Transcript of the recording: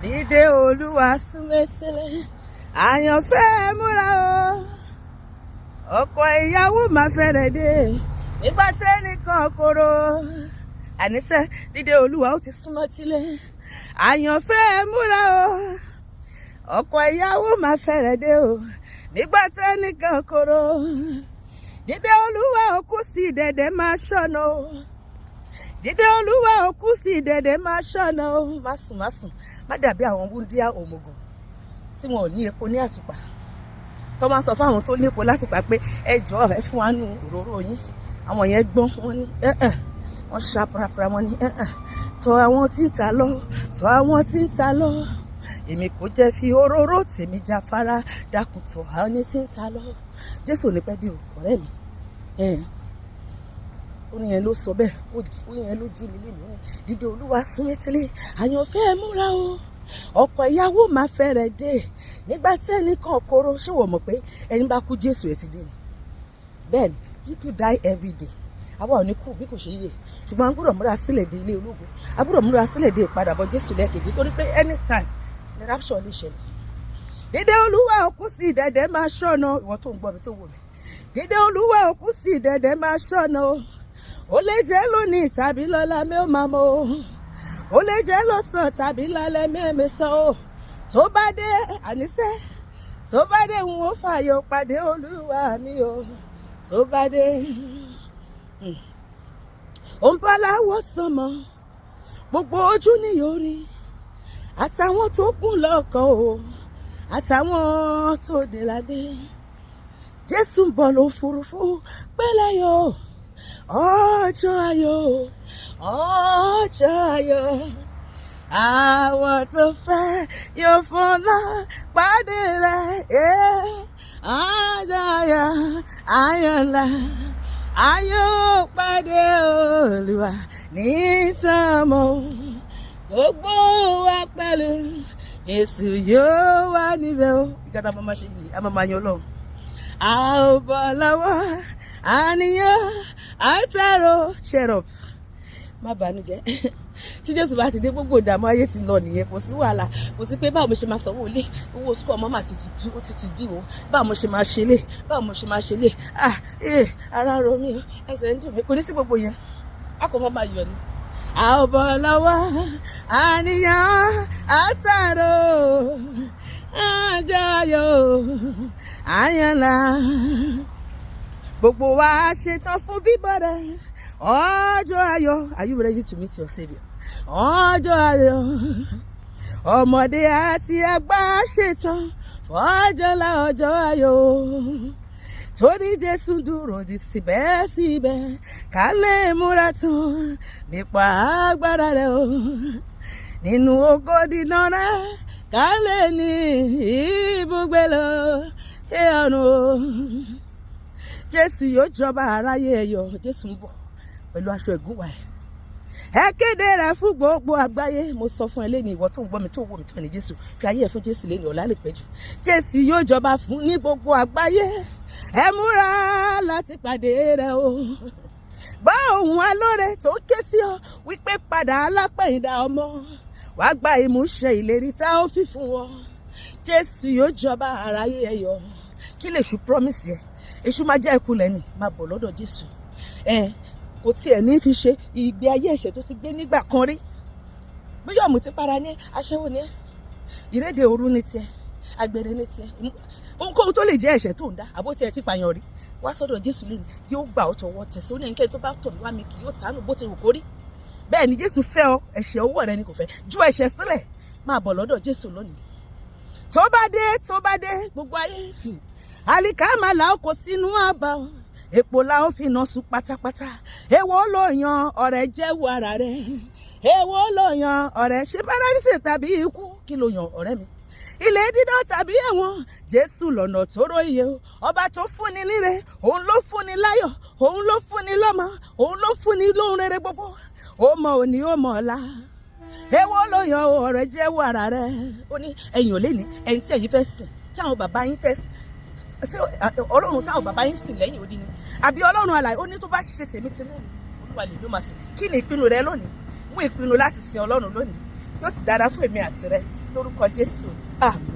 Dídé Olúwa súnmẹ́tẹ́lẹ̀, àyànfẹ́ múra o. Ọkọ ìyàwó máa fẹ́rẹ̀ dé nígbà tẹ́nìkan kóró. Àníṣe dídé Olúwa ó ti súnmọ́ tílé. Àyànfẹ́ múra o. Ọkọ ìyàwó máa fẹ́rẹ̀ dé o nígbà tẹ́nìkan kóró. Dídé Olúwa òkú sí dẹ̀dẹ̀ máa ṣọ̀nà o. Dídé Olúwa òkú sí dẹ̀dẹ̀ máa ṣọ̀nà o. Má sùn, má sùn, má dàbí àwọn wúndíá òmùgọ̀ tí wọn ò ní epo ní àtùpà, tó máa sọ fáwọn tó ní epo látùpà pé, "Ẹ jọ̀ọ́, ẹ fún wa nù òróró yín." Àwọn yẹn gbọ́n, wọ́n ní ẹ̀ẹ́n, wọ́n ṣá parapara, wọ́n ní ẹ̀ẹ́n, tọ̀ àwọn tí ń ta lọ, tọ̀ àwọn tí ń ta lọ. Èmi kò jẹ́ fi òróró tèmi jáfara. Dákun, tọ̀ àwọn tí ń ta lọ. Jésù ò ní pẹ́ dé o, ọ̀rẹ́ mi. Ó ní yẹn ló sọ bẹ́ẹ̀, ó ní yẹn ló jí mi lẹ́nu. Ó ní dídé Olúwa sún létílé, àyànfẹ́ múra o, ọkọ ìyàwó máa fẹ́rẹ̀ dé nígbà tí ẹnìkan kóró. Ṣé wọ́n mọ̀ pé ẹni bá kú, Jésù ẹ̀ ti dé ni? Bẹ́ẹ̀ ni, people die every day. Àwa ò ní kú bí kò ṣe yé, ṣùgbọ́n a gbọ́dọ̀ múra sílẹ̀ dé ilé ológo, a gbọ́dọ̀ múra sílẹ̀ dé ìpadàbọ̀ Jésù lẹ́ẹ̀kejì, torí pé anytime ni rapture lè ṣẹlẹ̀. Dídé Olúwa òkú sí dẹ̀dẹ̀ máa ṣọ́nà. Ìwọ tó ń gbọ́ mi, tó wò mí, dídé Olúwa òkú sí dẹ̀dẹ̀ máa ṣọ́nà o. Ó lè jẹ́ lónìí tàbí lọ́la mi ò máa mọ̀ o. Ó lè jẹ́ lọ́sàn tàbí lálẹ́ mẹ́mẹ́sàn o. Tó bá dé, àníṣe tó bá dé, n ó fàyọ̀ pàdé Olúwa mi o. Tó bá dé, ó ń bá láwọ̀ sánmọ̀, gbogbo ojú ni yóò rí, àtàwọn tó kún lọ́kàn o, àtàwọn tó dé ládé. Jésù ń bọ̀ lófurufú pẹ́lẹ́ yóò. Ọjọ́ ayọ̀, ọjọ́ ayọ̀, àwọn tó fẹ́ yóò fọlá pàdé rẹ̀. Ọjọ́ ayọ̀, ayọ̀ ńlá, ayọ̀ pàdé Olúwa ní sánmọ̀. Gbogbo wa pẹ̀lú Jésù yóò wà níbẹ̀ o. Ìgbà tá a máa ṣe nìyí, a máa yan Ọlọ́run. A ò bọ̀ lọ́wọ́ àníyàn àtàrò. Cheer up, má bànújẹ́. Tí Jésù bá ti dé, gbogbo ìdààmú ayé ti lọ nìyẹn. Kò sí wàhálà, kò sí pé báwo mo ṣe máa sanwó ilé, owó school ọmọ mà ti tutù, ó ti ti dì o, báwo mo ṣe máa ṣe lé, báwo mo ṣe máa ṣe lé, ah eh, ara ń ro mí o, ẹsẹ̀ ń dùn mí. Kò ní sí gbogbo yẹn, a kò mọ́ máa yọ̀ ni. A ò bọ̀ lọ́wọ́ àníyàn àtàrò, àjọyọ̀ àyànlá, gbogbo wa ṣetán fún bíbọ̀ rẹ̀. Ọjọ́ ayọ̀. Are you ready to meet your saviour? Ọjọ́ ayọ̀, ọmọdé àti àgbà ṣetán ọjọ́ ńlá, ọjọ́ ayọ̀, torí Jésù dúró di síbẹ̀síbẹ̀ ká lè múra tán nípa agbára rẹ̀ o, nínú ògo dídán rẹ̀, ká lè ní ibùgbé lọ ṣé ọ̀run o. Jésù yóò jọba aráyé ẹ̀yọ̀. Jésù ń bọ̀ pẹ̀lú aṣọ ẹ̀gúnwà ẹ̀. Ẹ kéde rẹ̀ fún gbogbo àgbáyé. Mo sọ fún ẹ lẹ́nu, ìwọ tó ń gbọ́ mi, tó wò mí, tó ní Jésù, fi ayé ẹ fún Jésù lẹ́nu, ọ̀la lè pẹ́ jù. Jésù yóò jọba fún ní gbogbo àgbáyé. Ẹ múra láti pàdé rẹ̀ o. Gbọ́ ohùn alóore tó ń ké sí ọ wípé, "Padà, alápẹ̀yìndà ọmọ, wàá gba ìmúṣẹ ìlérí tá ó fi fún ọ." Jésù yóò jọba aráyé ẹyọ. Kí lè ṣù promise yẹ? Èṣù máa jẹ́ ìkulẹ̀ ni. Máa bọ̀ lọ́dọ̀ Jésù. Ẹ kò tiẹ̀ ní fi ṣe ìgbé ayé ẹ̀ṣẹ̀ tó ti gbé nígbà kan rí, bóyá ọ̀mùtí para ní, aṣẹ́wó ní ẹ́, ìrédè òru ní tiẹ̀, agbèrè ní tiẹ̀, ohunkóhun tó lè jẹ́ ẹ̀ṣẹ̀ tó ń dá, àbó tiẹ̀ ti pààyàn rí, wá sọ́dọ̀ Jésù lẹ́nu, yóò gbà ọ́ tọwọ́ tẹsẹ̀. Ó ní ẹnikẹ́ni tó bá tọ̀ mí wá, mi kì yóò tánù, bó ti wù kó rí. Bẹ́ẹ̀ ni Jésù fẹ́ ọ, ẹ̀ṣẹ̀ ọwọ́ rẹ ni kò fẹ́. Ju ẹ̀ṣẹ̀ sílẹ̀, máa bọ̀ lọ́dọ̀ Jésù lónìí. Tó bá dé, tó bá dé, gbogbo ayé àlìkámà là ó kó sínú àbá, èpò la ó fi nà sùn pátápátá. Èwo ló yan, ọ̀rẹ́? Jẹ́wọ́ ara rẹ̀. Èwo ló yan, ọ̀rẹ́? Ṣe paradíṣe tàbí ikú? Kí ló yan, ọ̀rẹ́ mi? Ilé dídán tàbí ẹ̀wọ̀n? Jésù lọ́nà tó róye o. Ọba tó fúnni níre, òun ló fúnni láyọ̀, òun ló fúnni lọ́mọ, òun ló fúnni lóhun rere gbogbo. Ó mọ òní, ó mọ ọ̀la. Èwo ló yan, ọ̀rẹ́? Jẹ́wọ́ ara rẹ̀. Ó ní ẹ̀yin ò lè ní ẹ̀yin tí ẹ̀yin fẹ́ sìn, tí àwọn bàbá yín fẹ́ sìn, tí Ọlọ́run táwọn bàbá yín sìn lẹ́yìn odi ni, àbí Ọlọ́run alààyè? Ó ní tó bá ṣe tèmi ti lónìí, Olúwa lè ló máa sìn. Kí ni ìpinnu rẹ lónìí? Mú ìpinnu láti sin Ọlọ́run lónìí, yóò sì dára fún èmi àti rẹ. Lórúkọ Jésù, àmín.